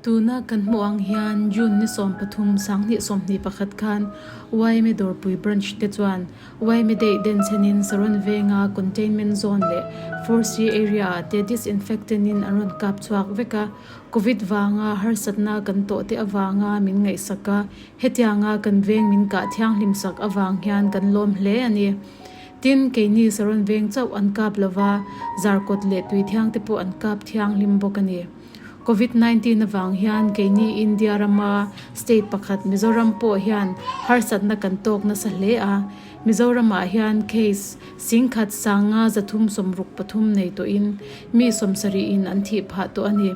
Tuna kan hmuh ang hian June ni 13 2021 khan yma Dawrpui Branch te chuan yma Day denchhenin Saron Venga Containment Zone leh 4C Area ah te disinfectant in an rawn kap chhuak vek a, Covid vanga harsatna kan tawh te avanga min ngaihsak a, hetianga kan veng min kah thianghlim sak avang hian kan lawm hle a ni. Tin, keini Saron Veng chauh an kap lova, Zarkawt leh Tuithiang te pawh an kap thianghlim bawk a ni. Covid 19 avang hian keini India rama state pakhat Mizoram pawh hian harsatna kan tawk nasa hle a. Mizoramah hian case singkhat sanga 363 nei tawhin mi 70 in an thih phah tawh a ni.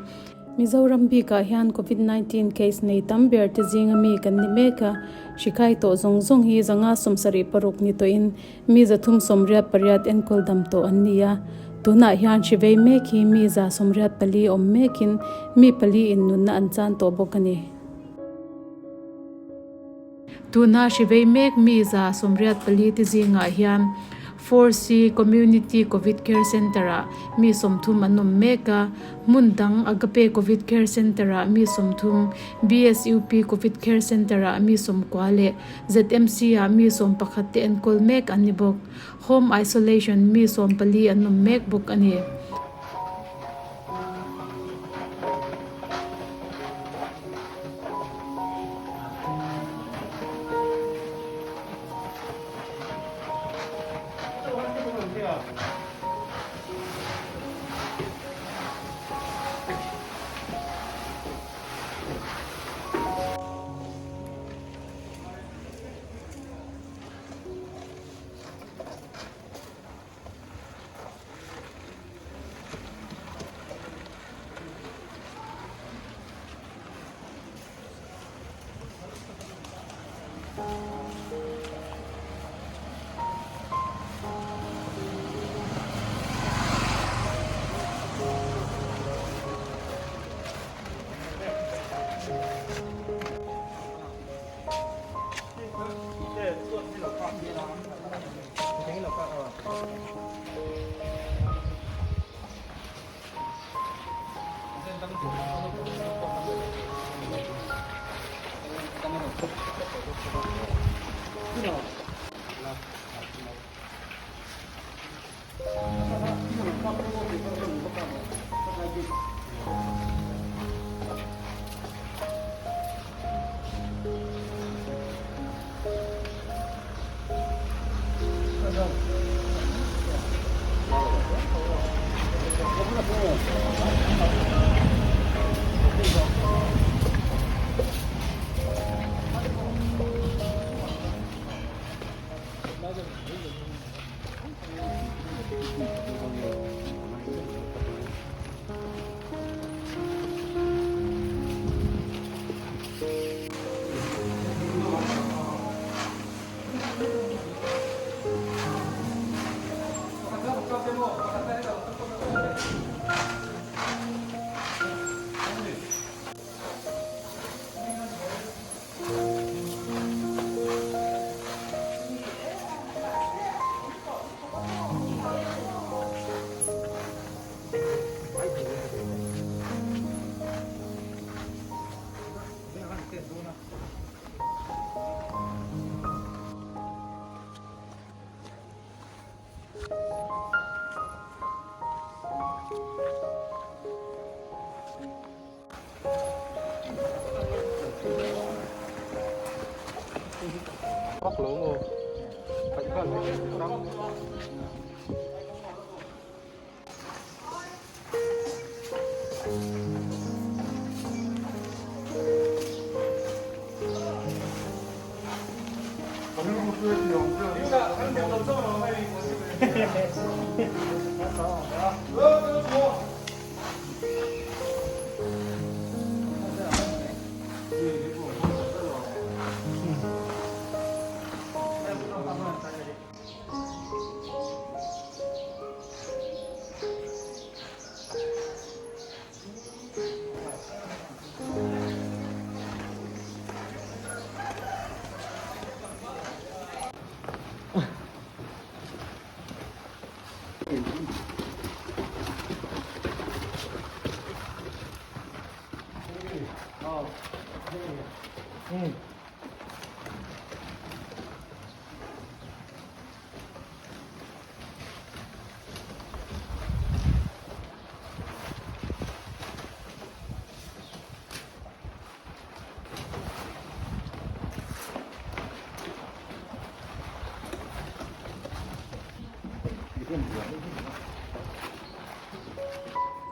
Mizoram bikah hian Covid 19 case nei tam ber te zinga mi kan ni mek a, hrikhai tawh zawng zawng hi 576 ni tawhin Mi 388 enkawl dam tawh an ni a, tunah hian hri vei mek hi mi 184 awm mekin mi pali in nunna an chan tawh bawk a ni. Tuna hri vei mek mi 184 te zingah hian 4C Community Covid Care Centre-ah mi 30 an awm mek a, hmun dang Agape Covid Care Centre-ah mi 30, BSUP Covid Care Centre-ah mi 90 leh ZMC ah mi 11 te enkawl mek an ni bawk. Home isolation mi 14 an awm mek bawk a ni.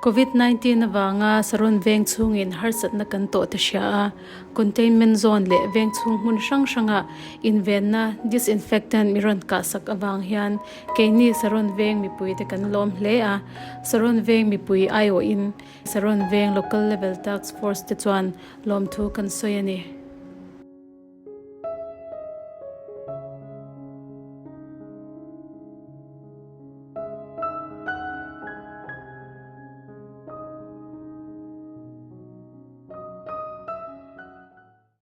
Covid 19 avanga Saron veng chhungin harsatna kan tawh te hria a, containment zone leh veng chhung hmun hrang hranga invenna disinfectant mi rawn kahsak avang hian keini Saron veng mipuite kan lawm hle a. Saron veng mipui aiawhin Saron veng Local Level Task Force te chuan lawmthu kan sawi a ni.